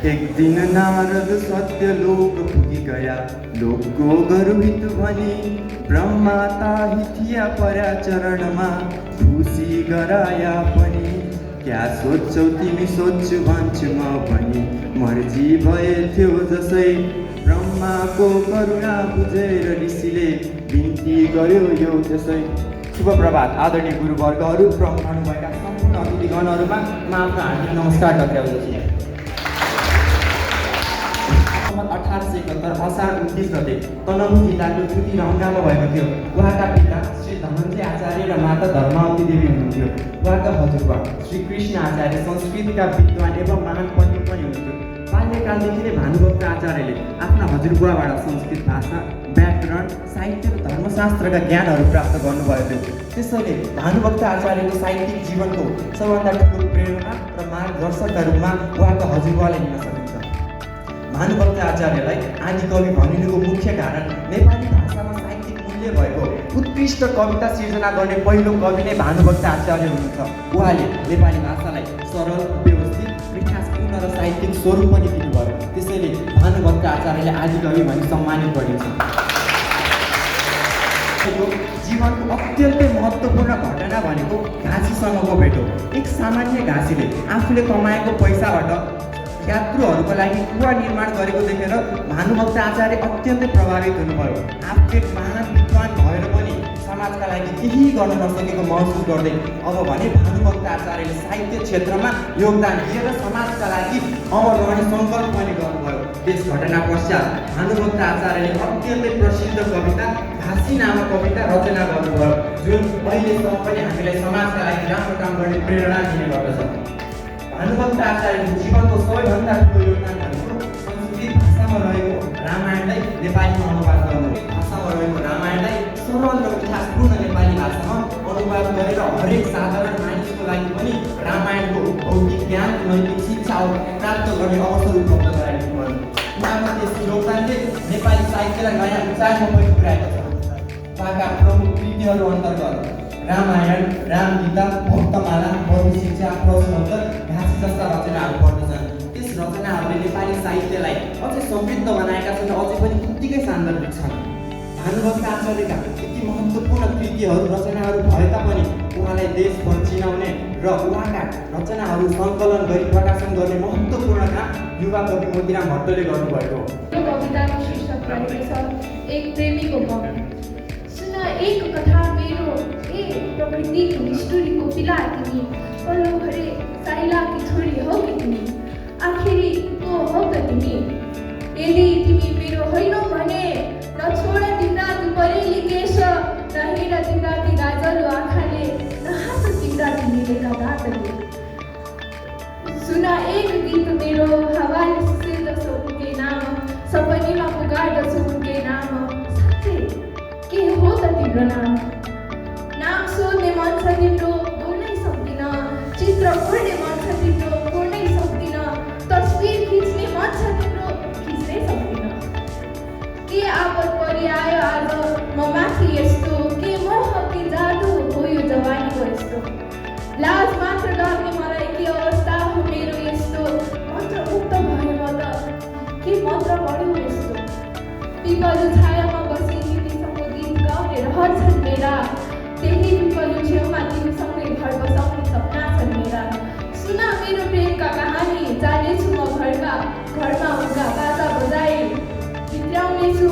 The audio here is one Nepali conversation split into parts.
एक दिन नारद सत्य लोक पुगी गया, लोकको गर्वित भनी ब्रह्मा ताही थिया पर्या चरणमा, खुसी गराया पनि क्या सोच्छौ तिमी सोच्छु भन्छु म भनी, मर्जी भए थियो जसै ब्रह्माको करुणा बुझेर ऋषिले बिन्ती गर्यो यो त्यसै। शुभ प्रभात आदरणीय गुरुवर्गहरू, प्रमुख भएका सम्पूर्ण अतिथिगणहरूमा म आफ्नो हार्दिक नमस्कार टक्राउँदछु। 1871 असार 29 गते तनहुँ जिल्लाको चुटी रङ्गामा भएको थियो। उहाँका पिता श्री धनञ्जय आचार्य र माता धर्मावती देवी हुनुहुन्थ्यो। उहाँका हजुरबा श्री कृष्ण आचार्य संस्कृतका विद्वान एवं महान पण्डित पनि हुनुहुन्थ्यो। बाल्यकालदेखि नै भानुभक्त आचार्यले आफ्ना हजुरबुवाबाट संस्कृत भाषा, व्याकरण, साहित्य र धर्मशास्त्रका ज्ञानहरू प्राप्त गर्नुभएको थियो। त्यसैले भानुभक्त आचार्यको साहित्यिक जीवनको सबभन्दा ठुलो प्रेरणा र मार्गदर्शकका रूपमा उहाँको हजुरबुवालाई लिन सकिन्छ। भानुभक्त आचार्यलाई आदिकवि भनिनुको मुख्य कारण नेपाली भाषामा साहित्यिक मूल्य भएको उत्कृष्ट कविता सिर्जना गर्ने पहिलो कवि नै भानुभक्त आचार्य हुनुहुन्छ। उहाँले नेपाली भाषालाई सरल, व्यवस्थित, मिठासपूर्ण र साहित्यिक स्वरूप पनि दिनुभयो। त्यसैले भानुभक्त आचार्यले आदिकवि भनी सम्मानित गरिन्छ। जीवनको अत्यन्तै महत्त्वपूर्ण घटना भनेको घाँसीसँगको भेट हो। एक सामान्य घाँसीले आफूले कमाएको पैसाबाट यात्रुहरूको लागि कुवा निर्माण गरेको देखेर भानुभक्त आचार्य अत्यन्तै प्रभावित हुनुभयो। आफू एक महान विद्वान भएर पनि समाजका लागि केही गर्न नसकेको महसुस गर्दै अब भने भानुभक्त आचार्यले साहित्य क्षेत्रमा योगदान दिएर समाजका लागि अमर रहने सङ्कल्प पनि गर्नुभयो। त्यस घटना पश्चात भानुभक्त आचार्यले अत्यन्तै प्रसिद्ध कविता घाँसी नामक कविता रचना गर्नुभयो, जुन अहिलेसम्म पनि हामीलाई समाजका लागि राम्रो काम गर्ने प्रेरणा दिने गर्दछ। भानुभक्त आचार्यको जीवनको सबैभन्दा ठुलो योगदान भनेको संस्कृत भाषामा रहेको रामायणलाई नेपालीमा अनुवाद गर्नु। भाषामा रहेको रामायणलाई सरल र मिठासपूर्ण नेपाली भाषामा अनुवाद गरेर हरेक साधारण मानिसको लागि पनि रामायणको बौद्धिक ज्ञान, नैतिक शिक्षा प्राप्त गर्ने अवसर उपलब्ध गराइदिनु भयो। उहाँको त्यस योगदानले नेपाली साहित्यलाई नयाँ उचाइमा पनि पुर्याएको छ। उहाँका प्रमुख कृतिहरू अन्तर्गत रामायण, रामगीता, भक्तमाला, बरुशिक्षा, प्रश्नोत्तर, घाँसी जस्ता रचनाहरू पर्दछन्। त्यस रचनाहरूले नेपाली साहित्यलाई अझै समृद्ध बनाएका छन्, अझै पनि उत्तिकै सान्दर्भिक छन्। भानुभक्त आचार्यका यति महत्त्वपूर्ण कृतिहरू, रचनाहरू भए तापनि उहाँलाई देशभर चिनाउने र उहाँका रचनाहरू सङ्कलन गरी प्रकाशन गर्ने महत्त्वपूर्ण काम युवा कवि मोतीराम भट्टले गर्नुभएको हो। यो कविताको शीर्षक रहेको छ एक प्रेमीको गम। सुन एक कथा मेरो, ए प्रकृतिको निष्ठुरीको पिला तिमी, पल्लो घरे साइलाकी छोरी हौ कि तिमी, आखिरी को हौ त तिमी। यदि तिमी मेरो होइनौ भने नछोड तिम्रा ती परेली केश, नहेर तिम्रा ती गाजलो आँखाले, नहाँस तिम्रा ती मिलेका दाँतले। सुन एक गीत मेरो हावाले सुसेदछौ उनकै नाम, सपनीमा पुगार्दछौ उनकै नाम। साँच्चै के हो त तिम्रो नाम? नाम सोध्ने मन छ तिम्रो, बोल्नै सक्दिन। चित्र कोर्ने मन छ तिम्रो, कोर्नै सक्दिन। तस्बिर खिच्ने मन छ तिम्रो, खिच्नै सक्दिन। के आपत परिआयो आज म माथि यस्तो, के मोह के जादु हो यो जवानीको यस्तो। लाज मात्र गर्ने मलाई के अवस्था हो मेरो यस्तो, मन्त्रमुक्त भए म त के मन्त्र पढ्यो यस्तो। पिपलु छायामा बसी तिमीसँगको गीत गाउने रहर छन् मेरा, त्यही पिपलु छेउमा तिमीसँगै घर बसाउने सपना छन् मेरा। सुन मेरो प्रेमका कहानी, जानेछु म घरमा उनका बाजा बजाए, भित्राउनेछु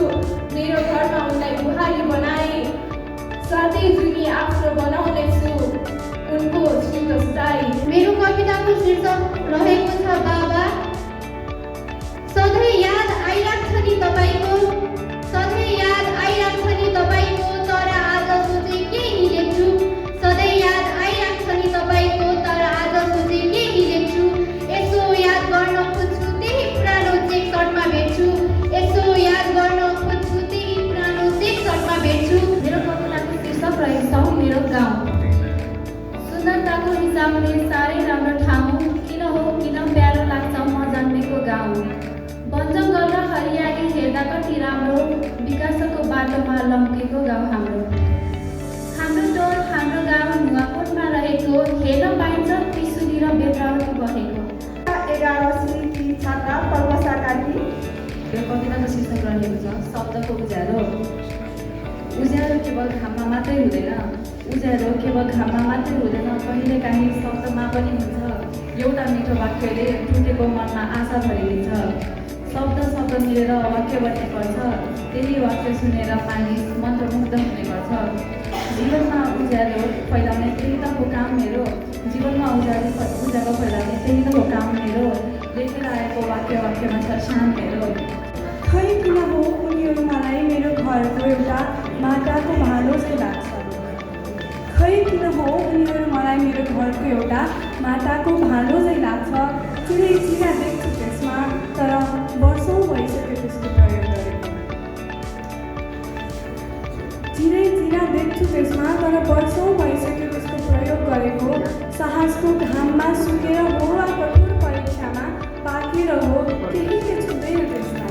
मेरो घरमा उनलाई बुहारी बनाए, साथै जुनी आफ्नो बनाउनेछु उनको सुन्दरताई। मेरो कविताको शीर्षक रहेको छ बाबा। सधैँ याद आइराख्छ नि तपाईँको, सधैँ याद आइराख्छ नि तपाईँको, तर आज सोचे केही लेख्छु। सधैँ याद आइराख्छ नि तपाईँको, तर आज सोचे केही लेख्छु। यसो याद गर्न खोज्छु त्यही पुरानो चेक सर्टमा भेट्छु, यसो याद गर्न खोज्छु त्यही पुरानो चेक सर्टमा भेट्छु। मेरो कविताको शीर्षक रहेको छ मेरो गाउँ। सुन्दरताको हिसाबले साह्रै राम्रो ठाउँ, किन हो किन प्यारो लाग्छ म जन्मेको गाउँ। वनजङ्गल र हरियाली हेर्दा कति राम्रो, विकासको बाटोमा लम्केको गाउँ हाम्रो। हाम्रो टोल हाम्रो गाउँ नुवाकोटमा रहेको, हेर्न पाइन्छ त्रिशुली र बेत्रावती बहेको। 11 श्री छाता छ शब्दको उज्यालो। उज्यालो केवल घाममा मात्रै हुँदैन, उज्यालो केवल घाममा मात्रै हुँदैन, कहिलेकाहीँ शब्दमा पनि हुन्छ। एउटा मिठो वाक्यले टुटेको मनमा आशा भरिदिन्छ। शब्द मिलेर वाक्य बन्ने गर्छ, त्यही वाक्य सुनेर मानिस मन्त्रमुग्ध हुने गर्छ। जीवनमा उज्यालो फैलाउने त्यही त हो काम मेरो, जीवनमा उज्यालो फैलाउने त्यही त हो काम मेरो। लेखेर आएको वाक्यमा छ शान मेरो। खै किन हो उनीहरू मलाई मेरो घरको एउटा माटाको भाँडो चाहिँ लाग्छ। खै किन हो उनीहरू मलाई मेरो घरको एउटा माटाको भाँडो चाहिँ लाग्छ। चिना देख्छु त्यसमा, तर वर्षौँ भइसक्यो त्यसको प्रयोग गरेको। चिना देख्छु त्यसमा, तर वर्षौँ भइसक्यो त्यसको प्रयोग गरेको। साहसको घाममा सुकेर हो वा कठोर परीक्षामा पाकेर हो, केही के छुँदैन त्यसमा।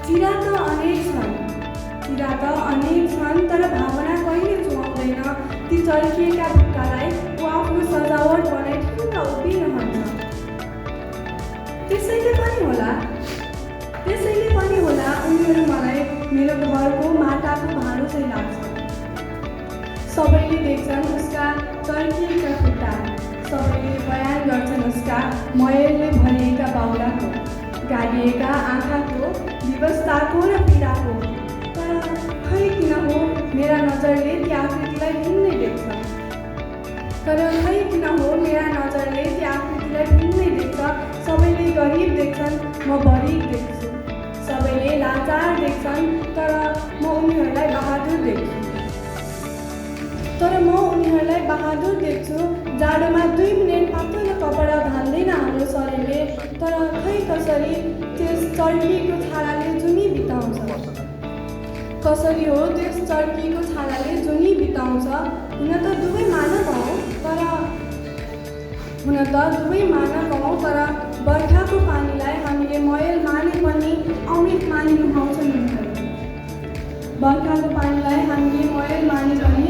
चिरा त अनेक छन्, तर भावना कहिले चुहाउँदैन। ती चर्किएका भित्तालाई ऊ आफ्नो सजावट बनाइ ठिक्क उभिरहन्छ। त्यसैले पनि होला उनीहरू मलाई मेरो घरको माटाको भाँडो चाहिँ लाग्छ। सबैले देख्छन् उसका चर्किएका खुट्टा, सबैले बयान गर्छन् उसका मयलले भरिएका बाहुलाको, गाडिएका आँखाको, विवशताको र पीडाको। तर खै किन हो मेरा नजरले ती आकृतिलाई भिन्नै देख्छ। सबैले गरिब देख्छन्, म गरिब देख्छु। सबैले लाचार देख्छन्, तर म उनीहरूलाई बहादुर देख्छु। जाडोमा 2 मिनट पातलो कपडा धान्दैन हाम्रो शरीरले, तर खै कसरी त्यस चर्किएको छालाले जुनी बिताउँछ। त्यस चर्किएको छालाले जुनी बिताउँछ। हुन त दुवै मानव हौँ, तर बर्खाको पानीलाई हामीले मयल माने पनि अमृत मानि नुहाउँछन् उनीहरू। बर्खाको पानीलाई हामीले मयल माने पनि